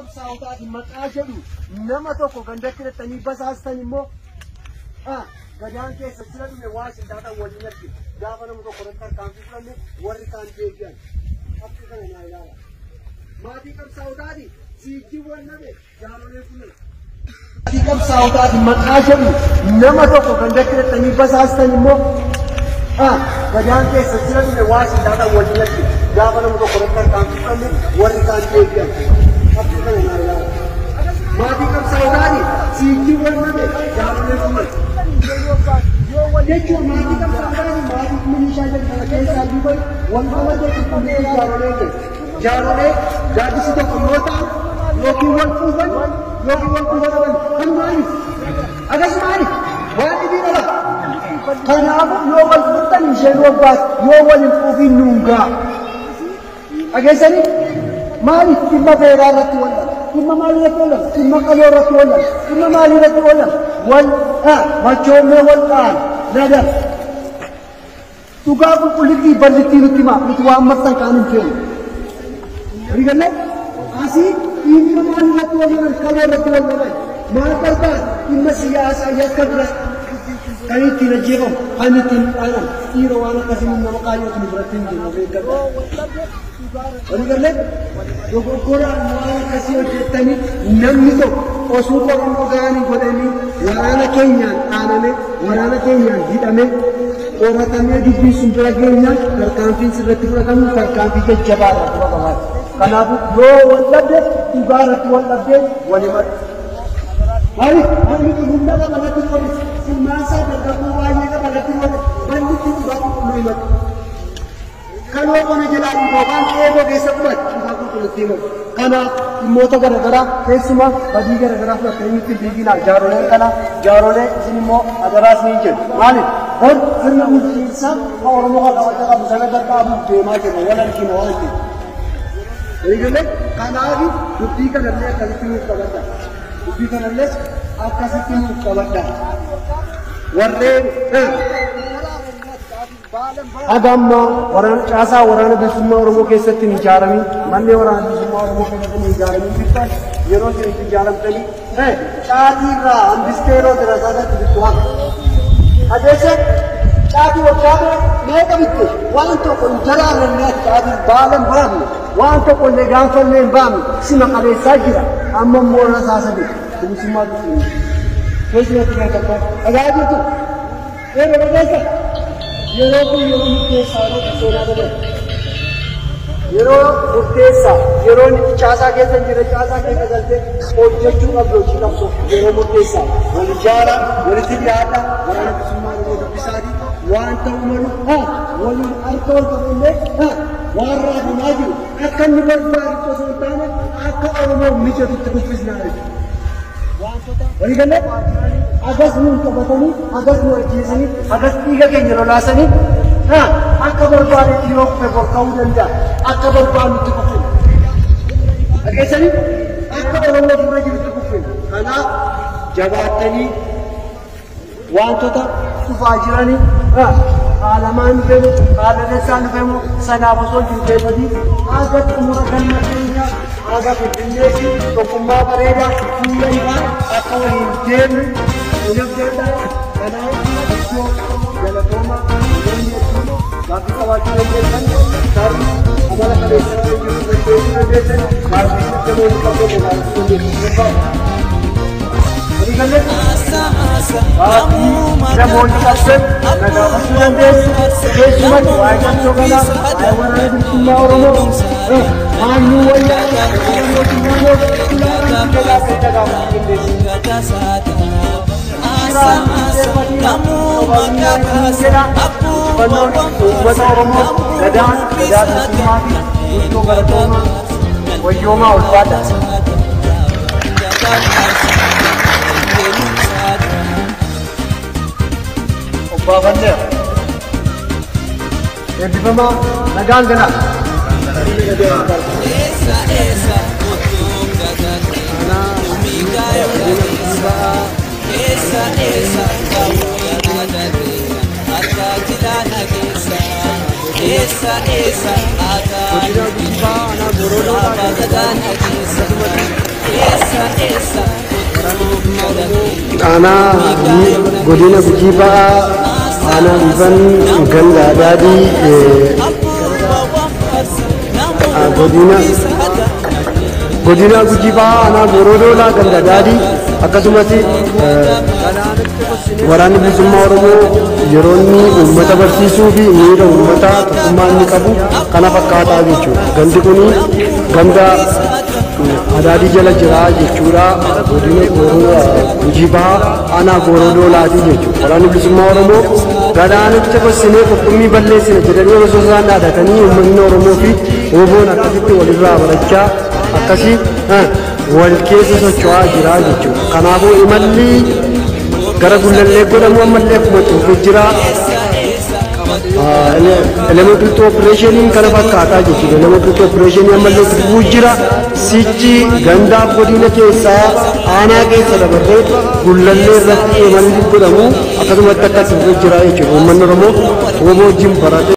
Qabsaa'otaati maqaa jedhu nama tokko gandatti hidhatanii basaastan immoo gadaan keessa jira dhume waa isin taatan waliin argina. Gaafa nama tokko irratti tarkaanfii fudhanne warri kaan deebi'an. Qabxii kana naa ilaala. Maatii qabsaa'otaati siijjiin wal nabe jaarolee kunneen. Maatii qabsaa'otaati maqaa jedhu nama tokko gandatti hidhatanii basaastan immoo gadaan keessa jira dhume waa isin taatan waliin argina. Gaafa nama tokko irratti tarkaanfii fudhanne warri kaan deebi'an. Qabxii kana naa ilaala. Maatii qabsaa'otaati siijjiin wal nabe jaarolee kunneen. Jechuun maatii qabsaa'otaati maatii milishaa jedhu kana keessaa duuba wal qabate qulqulluu jaarolee ta'e. Jaarolee gaaddisi tokko yoo ta'an yookiin wal quufan yookiin wal quufa qaban kan maali? Akkasumaani waan dhibii dhala. Kanaafuu yoo wal fuuttan isheen waggaas yoo wal hin quufiin nuun ga'a. Dhageessanii maaliif dhimma beeraa irratti wal dhaba? Dhimma maalii irratti wal dhaba? Dhimma qaloo irratti wal dhaba? Dhimma maalii irratti wal dhaba? Wal machoomee wal dha'an nadar. Dhugaa qulqullittii bal'ittii nutti himaa nuti waan marsan kaan hin feenu. Rigalee asii dhimma maalii irratti wal dhaban qaloo irratti wal dhaban maal barbaada dhimma siyaasaa yakka bira kan ittiin ajjeefamu kan ittiin dhaanamu dhiira waan akkasii nama kaayyootu nu biratti hin jiru of eeggadha. Waliigalee dogoggoraan waan akkasii hojjettanii namni tokko osoo qorannoo gaarii godhanii waraana keenyaan dhaaname waraana keenyaan hidhame qoratamee dubbiin sun bira geenyaan tarkaanfiin sirratti fudhatamu tarkaanfii jajjabaadha dura qabaata. Kanaafuu yoo wal dhabde dhugaa irratti wal dhabdee wal himadhu. Maaliif namni kun humna qaba natti qori ilmaansaa dargaggoo baay'ee qaba natti qori balli dhugaa qulqulluu himatu. Kaloo qona jalaa yookaan qeeboo keessa qubatu dhugaa qulqulluutti himatu. Kanaaf dhimmoota garaagaraa keessumaa badii garaagaraa fudhatanii nutti fiiginaa jaaroleen kana jaarolee isin immoo adaraa isiniin jedhu. Maaliif kun sirna bulchiinsaa kan Oromoo kan qabachaa qabu sana gargaaruuf deemaa jirra wal argina waan ta'eef. Waliigalee kanaaf dubbii kanallee akkasitti nuuf qabadha. Dubbii kanallee akkasitti nuuf qabadha. Warreen haga ammaa waraana caasaa waraana bilisummaa Oromoo keessatti hin ijaaramin manneen waraana bilisummaa Oromoo keessatti hin ijaaramin jirtan yeroo isin itti ijaaramtanii caatii irraa hambistee yeroo dirasaatti bittu haqa. Adeesse caatii waggaa meeqa bitte waan tokko hin daraarranne ati caatii baala hin baafne waan tokko illee gaanfallee hin baafne sima qabeessaa jira amma immoo rasaasa bitte bilisummaa bitte. Keessumatti dargaggoo dhagaa jirtu yeroo dhageessa. Yeroo kun yeroo murteessaa yeroo seenaa dabalu. Yeroo murteessaa yeroo inni caasaa keessa jira caasaa keessa galtee hojjechuu qabdu hojii qabdu yeroo murteessaa wal ijaara walitti dhiyaata waraana bilisummaa Oromoo dubbisaatii waan ta'u malu waliin harka wal qabannee waan raafamaa jiru akka inni barbaadutti osoo hin taane akka Oromoo mijatutti kuffisnaa jechuudha. Waliigalee agas nuun qabatanii agas nu ajjeesanii agas dhiiga keenya lolaasanii akka barbaadetti yoo kufe borka'uu danda'a akka barbaadutti kufe. Dhageessanii akka Oromoo ofirra jirutti kufe. Kanaaf jabaattanii wantoota dhufaa jiranii haalamaan dhufeemu haalalessaan dhufeemu sanaaf osoo hin jilbeeffatiin haga xumura galma keenya haga Finfinnee fi tokkummaa bareedaa fuula ifaa akka waliin deemnu hin abdadha. Kanaaf iddoo galatoomaa namoonni hedduun gaaffii qabaachuu dandeessan tarii amala qabeessa jiru dandeessuu dandeessan gaaffii namoonni qabdan gaafachuu dandeessu. Waliigalee namoonni qabdan na gaafachuu dandeessu. Keessumatti waa'ee qabsoo kanaa waa'ee waraana bilisummaa Oromoo maanyuu wayyaa mootummaa gaafachuu dandeessu. Uummata Oromoo gadaan gadaa bilisummaa fi guddoo galatoomaa wayyoomaa ulfaadha. Obbaafanneera. Eebbifamaa nagaan galaa. Esa, esa, ata, Aanaa godina Gujii Ba'aa aanaa Liiban ganda Adaadii godina Gujii Ba'aa aanaa Goorodoolaa ganda Adaadii akkasumas waraanni bilisummaa Oromoo yeroo inni uummata barsiisuu fi miira uummataa tokkummaa inni qabu kana fakkaataa jechuudha. Gandi kun ganda Adaadii jala jira jechuudha. Godina Gujii Bahaa aanaa Goorodoolaatii jechuudha. Waraanni bilisummaa Oromoo galaanicha gossinee qurxummii balleessine jedhanii osoo isaan dhaadatanii uummanni Oromoo fi WBOn akkasitti walirraa barachaa akkasii wal keessa socho'aa jira jechuudha. Kanaafuu imalli gara Gullallee godhamu ammallee akkuma itti fufee jira. Elemental operation kana fakkaataa jechuudha. Elemental operation ammallee itti fufuu jira. Sichi gandaaf godina keessaa aanaa keessa dabarree Gullallee irratti imalli godhamu akkasumatti akka itti fufee jira jechuudha. Uummanni Oromoo WBO wajjin barate.